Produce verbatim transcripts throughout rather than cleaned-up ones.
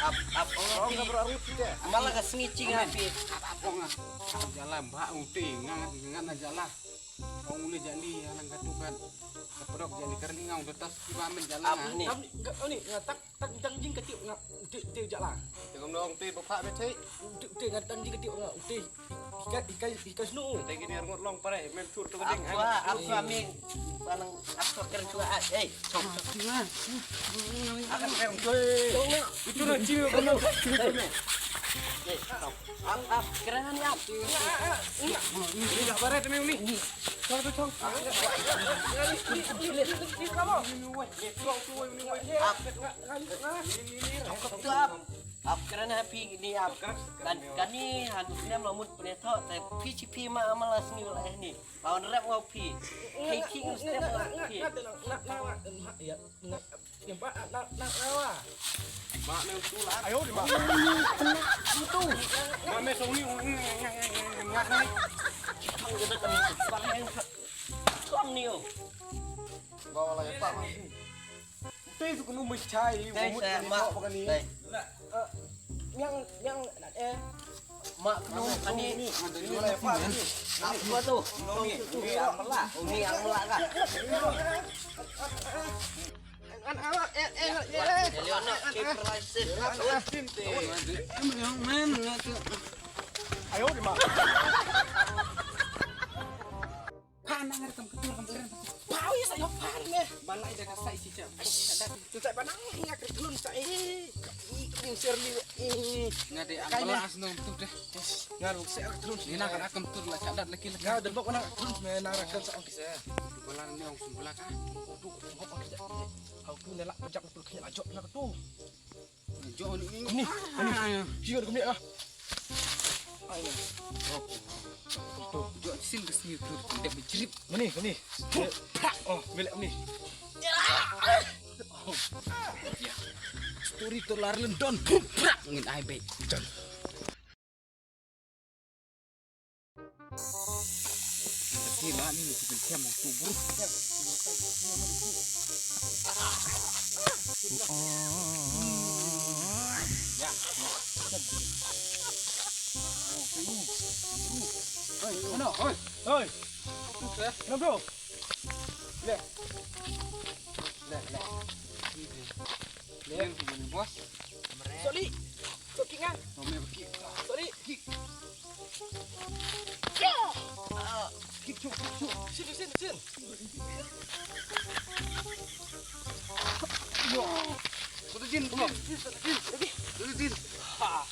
Ap, ap, ap. Malah ka sngi cing api. Ap, ap, ap, ap. Jala ba ute nga nga na jala. Ong ule jali alang katu kan. Kaprok jali karni nga udah tas kiba men jala. Ap ni. Ap ni, nga ni nga tak tak jang jing kati nga ute ute jala. Tengok dong ute bapa betai. Ute ute nga tang jing kati nga ute. Ikai, ikai, ikai snu. Tagi ni arngot long pare, men sur tu geding. Apa, apa, Ming? Panang apa keren juga, ah, eh. Akan keren. Itu na ciri kena. Eh, ap, ap, keren ni ap. Ini dah pare tu ni. Cong tu cong. Ap. Cong tu ap. Ap kren ha phi ni ap. Kan kani hantu snem la mut pne tho te phi chi phi ma amal as ni la ni. Lawan rep ngau phi. Kai ki ngus te ma phi. Mak ne usul ah. Ayo di mak. Itu. Mak ne song ni. Ngak ni. Kang jada kami. Kang ni oh. Bawa lah ya pak. Tei su kunu mesti chai, tei mut sa kani mak, kok kani. Tei. Nyang, nyang, eh. Mak kunu kani. Ni, ni, ni, ni, ni. Apa tu? Ni, ni, amla. Ni, amla ka. An, an, eh, eh, eh, eh. Leona, eh, eh, eh. Paralysis. Yang men, ngatu. Ayo, di mak. Ka nang ngar kam ketur kam keren. Pau ya saya pan ne. Balai dah kasai si cam. Tu tak panang ya ketur sa eh. Ini serli eh. Ngade ambulans nong tu deh. Ngar buk saya ketur. Ni nak akam tur la cadat lagi lagi. Ngar debok nak ketur me nang rakan sa ong kisa. Balan ni ong sumbelah ka. Tu hok ong kisa. Kau tu nelak pejak tu kena lajok nak tu. Jom ni. Ni, ni. Sini ada kemik ah. Ayo. Tu, jom sini ke sini tu. Dia berjerit. Ni, ni. Oh, milik ni. Ya. Story tu lar lendon. Prak ngin ai baik. Jom. Ti la ni ni ti kem tu buru. Ya. Hei, mana? Hei, hei. Kenapa tu? Le. Le, le. Le, bos. Sorry. Sorry, Kingan. Sorry. Kick, kick, kick. Sini, sini, sini. Satu jin, satu jin, satu jin. Ha.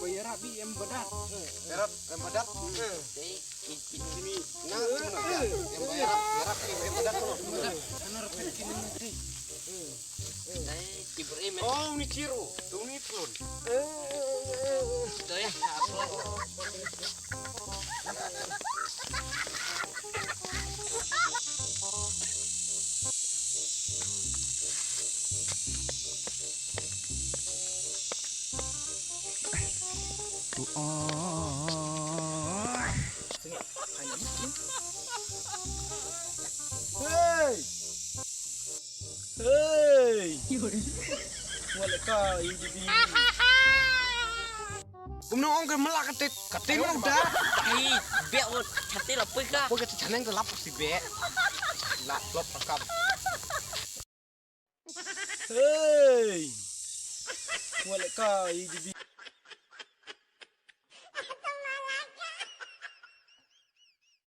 Bayar abi em badat. Bayar em badat. Ini na em bayar, bayar em badat. Oh, ni chiru, tu ni trun. Dah ya. Hey! Hey! Wala ka, hindi. Kumno ong ka mala ka tet, ka tet mo da. Ai, be o, chate la pui ka. Pui ka chaneng ka lap si be. Lap lop pakam. Hey. Wala ka, hindi.